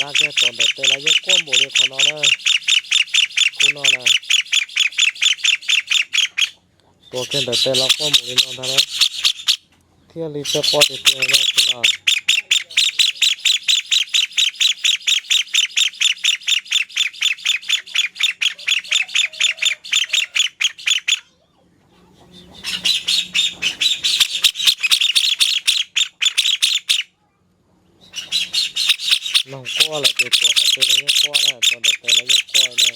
Kiag tuav ntawm tes los yeej quaj npaum li qhov no na. Khub no na, tuav kiag ntawm tes los quaj npaum li no ntag na. Thiaj li tej quaj tiag tiag no khub no. Noog quaj lawm ces tuav qhov twg los yeej quaj na, tuav ntawm tes los yeej quaj na.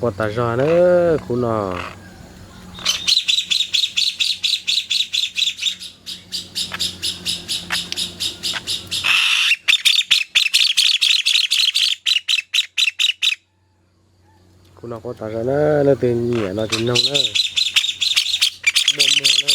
Quaj tas zog na khub no. Kuv no quaj tas zog na, leej twg nyiam no ces noog na, muaj muag na.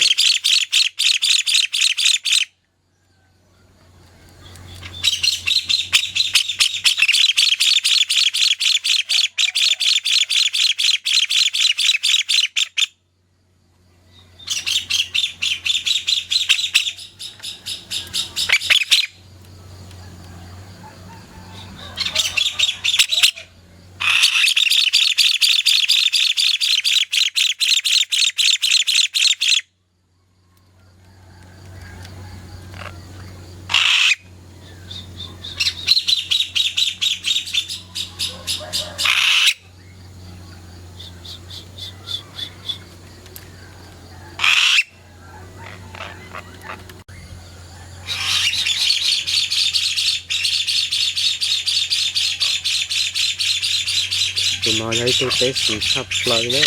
Tus no yog ib tug teb xis tshaj plaws li na.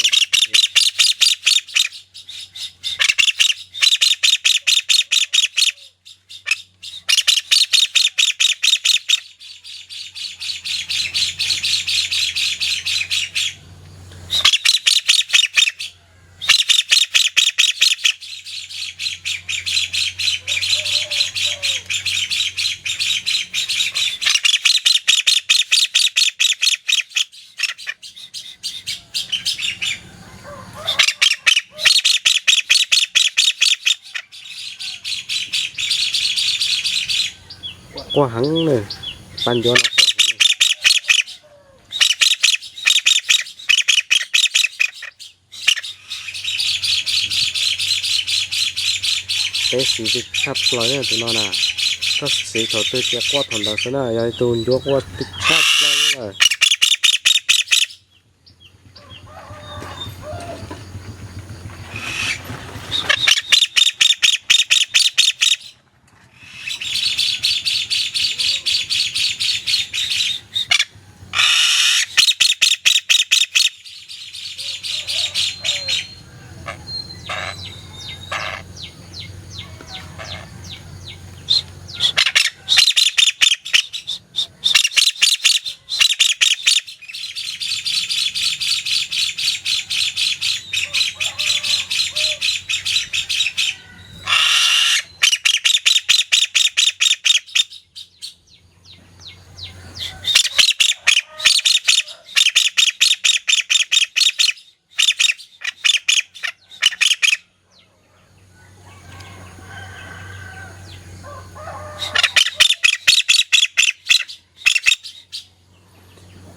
Quaj heev na, pab ncuav no quaj heev na. Teb xis tshaj plaws na tus no na. Koj xis thaum twg ces quaj thaum ntawd xwb na, yog tus ncuav quaj tshaj plaws li lawm.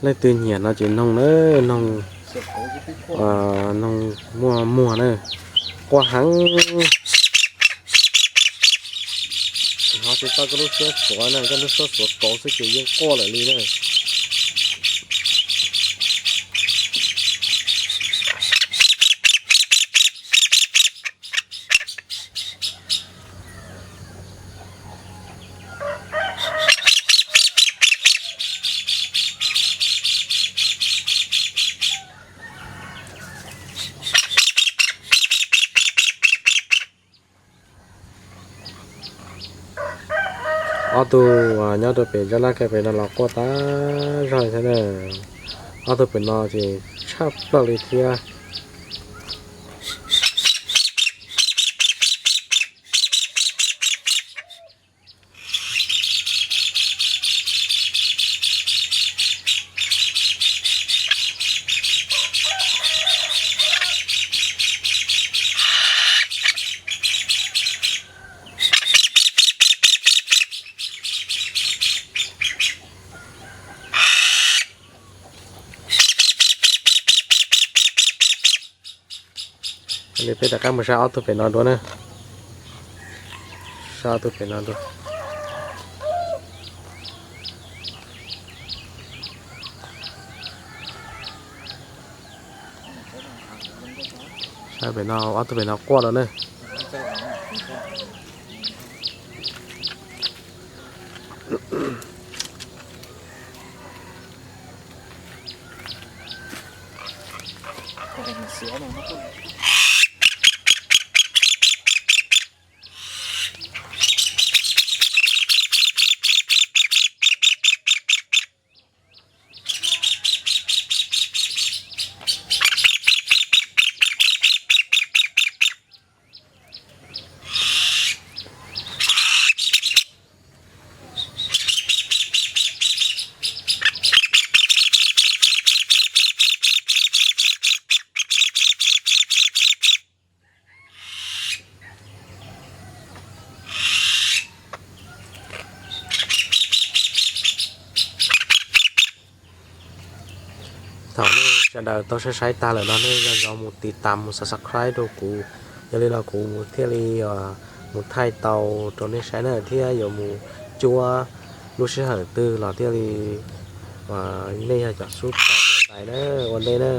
Leej twg nyiam no ces noog na, noog, noog muaj muag na, quaj heev. Hnov tsis tau koj lub suab xuav na, koj lub suab xuav kauv xwb ces yeej quaj lawm li na. Ob tug nyob rau pem zaj laj kawg pem no los quaj tas zog thiab na. Ob tug pem no ces tshaj plaws li thiab. Peb rov qab mus saib ob tug pem no dua na. Saib ob tug pem no dua. Saib pem no, ob tug pem no quaj lawm na. Thaum nej sawv daws tau saib saib tag lawm no nej nco ntsoov mus tiv tas mus subscribe rau kuv, yog li no kuv thiaj li mus thaij tau rau nej saib na thiab yuav mus cuab lub sij hawm twg los thiaj li nej yog cov xub pom nej ntais na, ua ntej na.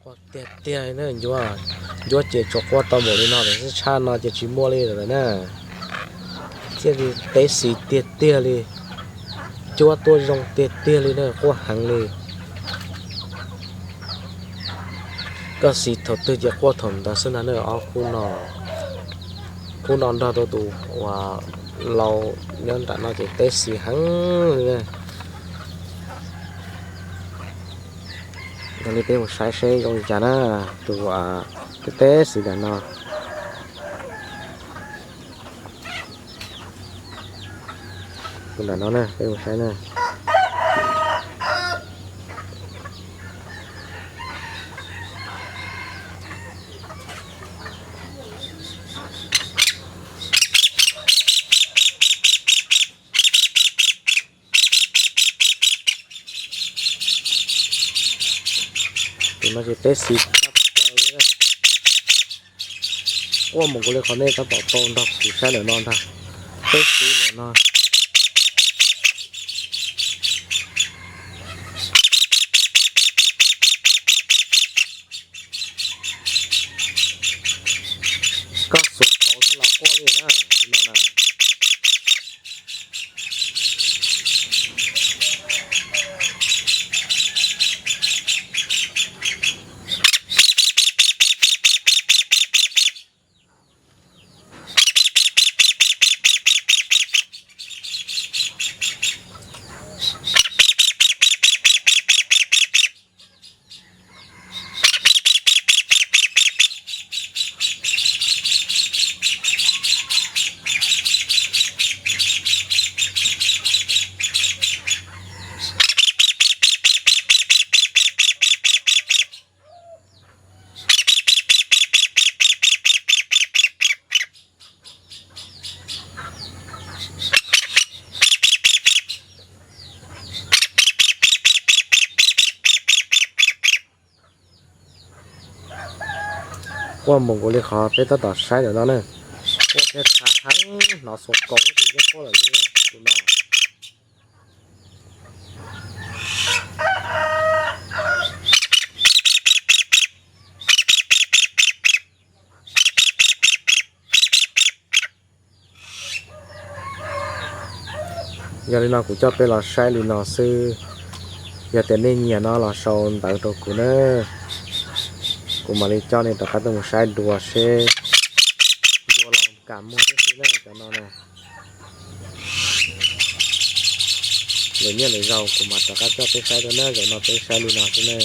Quaj tiag tiag li na, ncuab, ncuab ces tsuas quaj tau npaum li no lawm xwb, tshaj no ces tsis muaj li lawm na. Thiaj li teb xis tiag tiag li, cuab tuaj zoo tiag tiag li na, quaj heev li. Koj xis thaum twg ces quaj thaum ntawd xwb ntag na. Ob khub no, khub no nrog rau tus uas laus nyob nram no ces teb xis heev li na. Yog li peb mus saib seb zoo li cas na, tus uas teb teb xis nram no. Tus nram no na, peb mus saib na. Tus no ces teb xis tshaj plaws li. Quaj mus nkaus li qhov nej tab tom tau nrog kuv saib ntawm no ntag. Peb xwb ntawm no. Koj xuas kauv thiaj los quaj li na, tus no na. Quaj mus nkaus li qhov peb tab tom saib ntawm no na. Quaj thiab qha heev, hnov xuas kauv ces yeej quaj lawm li tus no. Yog li no kuv coj peb los saib li no xwb. Yog tias nej nyiam no los sau ntawv rau kuv na. Kuv mam li coj nej rov qab tuaj mus saib dua seb yuav los kam muag tib si na cov no na. Lwm niaj lwm zaus kuv mam rov qab coj peb saib dua na, zaum no peb saib li no xwb na.